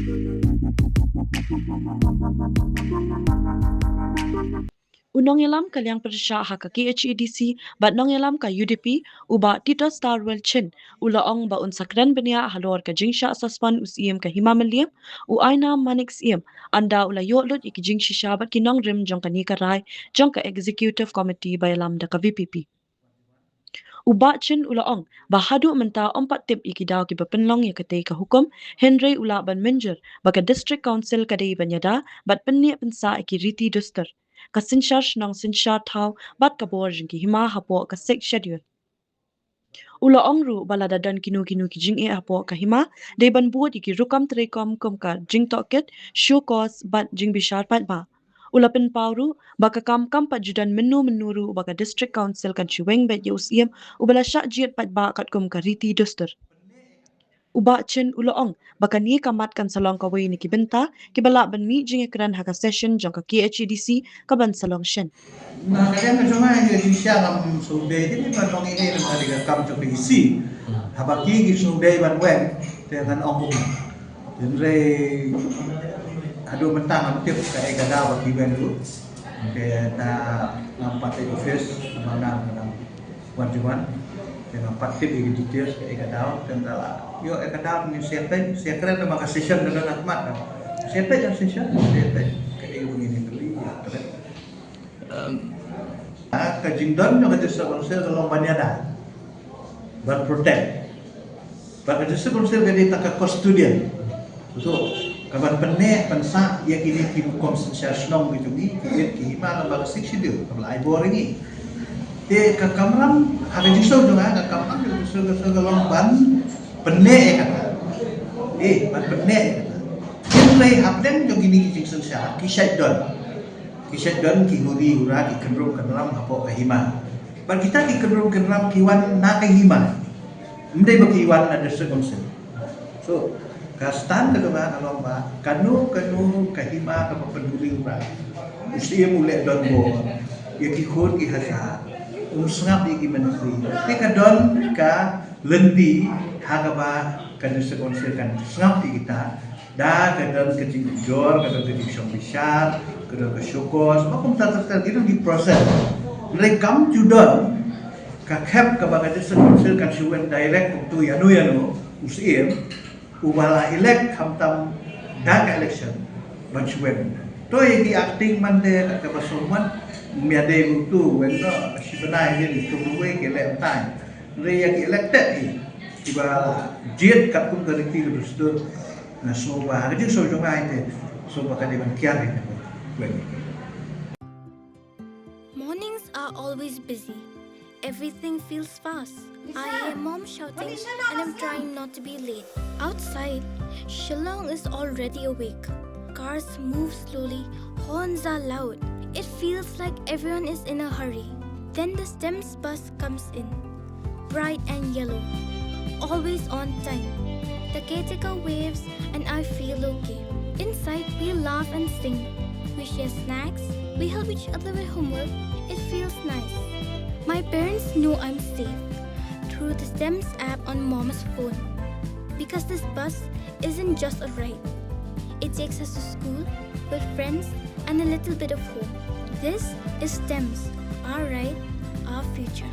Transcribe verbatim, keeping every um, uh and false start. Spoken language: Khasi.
U nongïalam ka liang pyrshah ha ka K H A D C bad nongïalam ka U D P, u Bah Tito Starwell Chin, u la ong ba un sa kren bniah halor ka jingshah suspend u Syiem ka Hima Mylliem, u Ainam Manik Syiem, ynda u la ïoh lut ïa ki jingshisha bad ki nongrim jong kane ka rai jong ka Executive Committee ba ïalam da ka V P P. U Bah Chin u la ong ba haduh mynta ym pat tip ïa ki daw kiba pynlong ïa katei ka hukum, hynrei u lah ban mynjur ba ka District Council ka dei ban ïada bad pynneh pynsah ïa ki riti dustur, ka synshar shnong synshar thaw bad ka bor jong ki hima hapoh ka Sixth Schedule. U la ong ruh ba lada don kino kino ki jingeh hapoh ka hima, dei ban bud ïa ki rukom treikam kum ka jingtohkit, show cause bad jingbishar paidbah. U la pynpaw ruh ba ka kam kam pat ju don mynno mynno ruh ba ka District Council kan shu weng beit ïa u Syiem uba la shah jied paidbah katkum ka riti dustur. U Bah Chin u la ong ba kane ka mat kan sa long kawei na ki bynta kiba lah ban mih jingïakren ha ka session jong ka K H A D C kaban sa long shen. Na ka liang ka jong nga, ïa jingshisha ngam sngewdei te, ban long ïa ka kam jong ka E C. Haba ki ki sngewdei ban weng te ngan ong kumno. Hynrei haduh mynta ngam tip kaei ka daw ba ki weng ruh. Te na ngam pat leit office, namar nga ngam wan jingwan. Te ngam pat tip ïa ki details kaei ka daw, te ynda la ïoh ïa ka daw ngin sa ïakren, sa ïakren, namar ka session ka don ha khmat. Sa ïakren ka session, sa ïakren kaei ba ngin ïakren. Em, ah, ka jingdon jong ka District Council ka long ban ïada, ban protect. Bad ka District Council ka dei tang ka custodian. So, kaban pynneh pynsah ïa kine ki rukom synshar shnong ki jong ngi, ki ïit ki hima, namar ka Sixth Schedule kaba la ai bor ïa ngi. Te ka kamram, ha ka jingsngew jong nga, ka kamram ka District Council ka long ban pynneh ïa kata. Eh, ban pynneh ïa kata. Hynrei hapdeng jong kine ki jingsynshar ki shait don. Ki shait don ki huri hura, ki kynrum kynram hapoh ka hima. Bad kita ki kynrum kynram ki wan na ka hima. Ym dei ba ki wan na District Council. So, ka stand ka jong nga ka long ba kano kano ka hima kaba pynhuri hura, u Syiem u leh donbor ïa ki khun ki hajar, um sngap ïa ki myntri. Te ka don ka lynti ha kaba ka District Council kan sngap ïa kita. Da ka don ka jingujor, ka don ka jingshong bishar, ka don ka show cause, ba kumta ter ter, ki don ki process. Hynrei kam ju don ka khep kaba ka District Council kan shu weng direct kumto ïano ïano u Syiem uba la elect khamtam da ka election ban shu weng. To ïa ki acting man te kaba shu man, ym ïadei kumto, weng noh shi bnai, ïadei kumto wei ki leh mynta. Hynrei ïa ki elected hi kiba jied katkum ka riti ka dustur, nga sngew ba ha ka jingsngew jong nga te, sngew ba ka dei ban kiar hi. Mornings are always busy. Everything feels fast. I hear mom shouting and I'm trying not to be late. Outside, Shillong is already awake. Cars move slowly, horns are loud. It feels like everyone is in a hurry. Then the STEMS bus comes in, bright and yellow, always on time. The caretaker waves and I feel okay. Inside, we laugh and sing. We share snacks. We help each other with homework. It feels nice. My parents know I'm safe through the STEMS app on mom's phone. Because this bus isn't just a ride. It takes us to school, with friends, and a little bit of home. This is STEMS, our ride, our future.